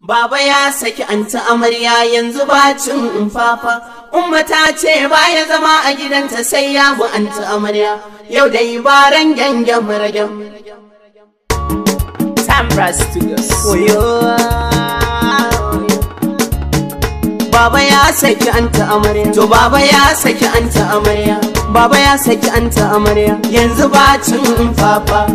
Baba ya saki anti amarya yanzu bacin fafa. Umma ta ce baya zama a gidanta sai ya bi anti amarya. Yau dai baran gangan ragam. Tambra Studios. Baba ya saki anti amarya. To baba ya saki anti amarya. Baba ya saki anti amarya. Yanzu bacin fafa.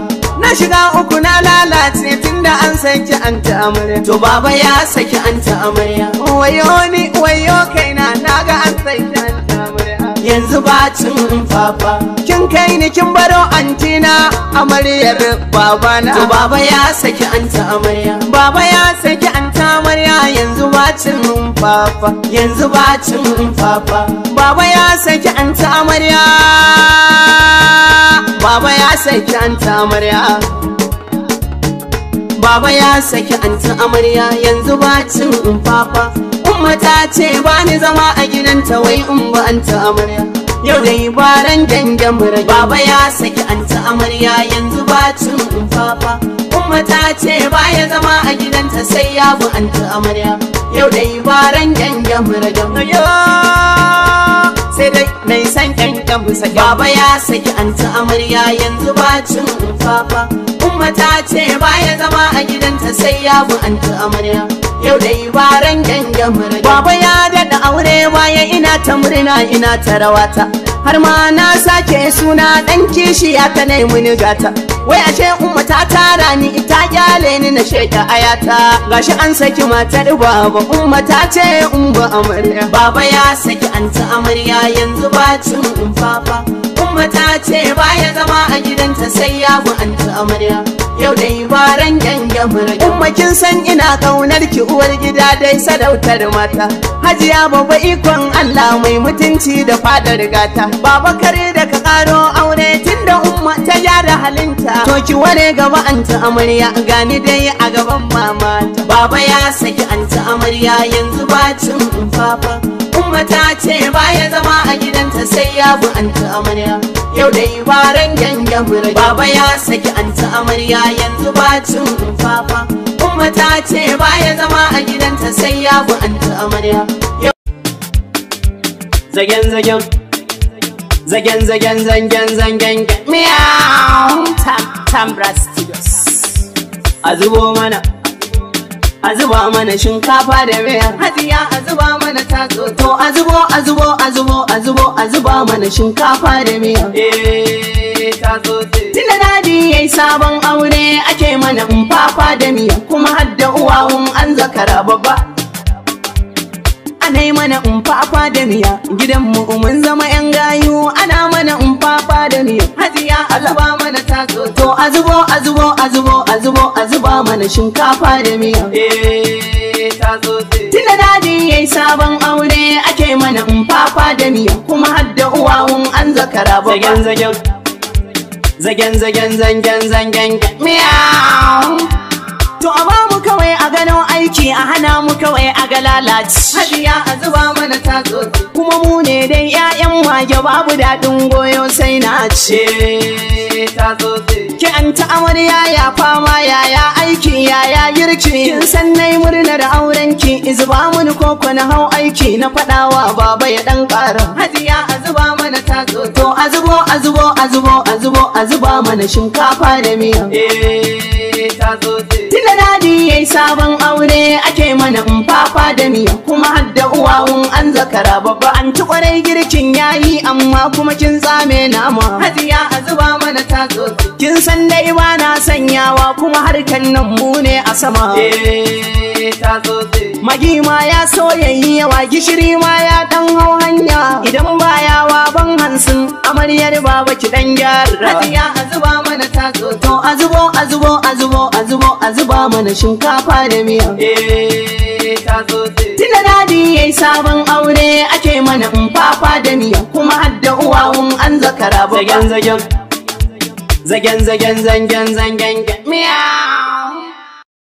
Na shiga uku na lalace tunda an saki anti amarya. To baba ya saki anti amarya. Wayo ni wayo kaina naga an saki anti amarya. Yanzu bacin fafa. Kin kai ni kin baro antina amaryar babana. To baba ya saki anti amarya. Baba ya saki anti amarya yanzu bacin fafa. Yanzu bacin fafa. Baba ya saki anti amarya. Baba ya saki anti amarya. Baba ya saki anti amarya yanzu bacin fafa. Umma ta ce ba ni zama a gidanta wai in ba anti amarya. Yau dai baran gangan rage. Baba ya saki anti amarya yanzu bacin fafa. Umma ta ce ba ya zama a gidanta sai ya bi anti amarya. Yau dai baran gangan rage. Sai dai nai san kyankyan bisa. Baba ya saki anti amarya yanzu bacin fafa. Umma ta ce ba ya zama a gidanta sai ya bi anti amarya. Yau dai baran gangan rage. Baba ya daɗa aure baya ina ta murna ina ta rawata. Har ma na sake suna ɗan kishiya ta nai muni gata. Wai ashe umma ta tara ni ita kyale ni na sheka ayata. Gashi an saki matar baba umma ta ce in ba amarya. Baba ya saki anti amarya yanzu bacin fafa. Umma ta ce baya zama a gidanta sai ya bi anti amarya. Yau dai baran gangan rage. Umma kin san ina kaunar ki uwar gida dai sarautar mata. Hajiya babba ikon Allah mai mutunci da fadar gata. Baba kare da ka karo aure tunda umma ta gyara halinta. To ki ware gaba anti amarya gani dai a gaban mama. Baba ya saki anti amarya yanzu bacin fafa. Umma ta ce baya zama a gidanta sai ya bi anti amarya. Yau dai baran gangan rage. Baba ya saki anti amarya yanzu bacin fafa. Umma ta ce baya zama a gidanta sai ya bi anti amarya. Zagen zagen zagen zagen zagen zagen Meow. Tambra Studios. A zubo mana, a zuba mana shinkafa da miya. Hajiya a zuba mana taso. To a zubo a zubo a zubo a zubo a zuba mana shinkafa da miya. Eh ta zo ce. Tunda dadi yayi sabon aure ake mana umfafa da miya kuma hadda uwawun an zakara babba. Ana yi mana umfafa da miya gidanmu mun zama yan gayu ana mana umfafa da miya. Hajiya a zuba mana taso. To a zubo a zubo a zubo a zubo a zuba mana shinkafa da miya. Eh ta zo ce. Tunda dadi yayi sabon aure ake mana umfafa da miya kuma hadda uwawun an zakara babba. Zagen zagen zagen zagen zagen zagen Meow. To a ba mu kawai a gano aiki a hana mu kawai a ga lalaci. Hajiya a zuba mana taso. Kuma mu ne dai 'ya'yan mage babu daɗin goyo sai na ce. Eh ta zo ce. Ki an ta amarya ya fama yaya aiki yaya girki. Kin san nai murnar auren ki zuba mini koko na hau aiki na faɗawa baba ya ɗan ƙara. Hajiya a zuba mana taso. To a zubo a zubo a zubo a zubo a zuba mana shinkafa da miya. Eh ta zo ce. Tunda dadi yayi sabon aure ake mana umfafa da miya kuma hadda uwawun an zakara babba an ci kwarai girkin yayi amma kuma kin tsame nama. Hajiya a zuba mana taso. Kin san dai ba na sanyawa kuma harkan nan mu ne a sama. Eh ta zo ce. Magi ma ya soyayi yawa gishiri ma ya dan hau hanya idan ba yawa ban hansin amaryar baba ki dan gyara. Hajiya a zuba mana taso. To a zubo a zubo a zubo a zubo a zuba mana shinkafa da miya. Eh ta zo ce. Tunda dadi yayi sabon aure ake mana umfafa da miya kuma hadda uwawun an zakara babba. Zagen zagen zagen zagen zagen zagen Meow.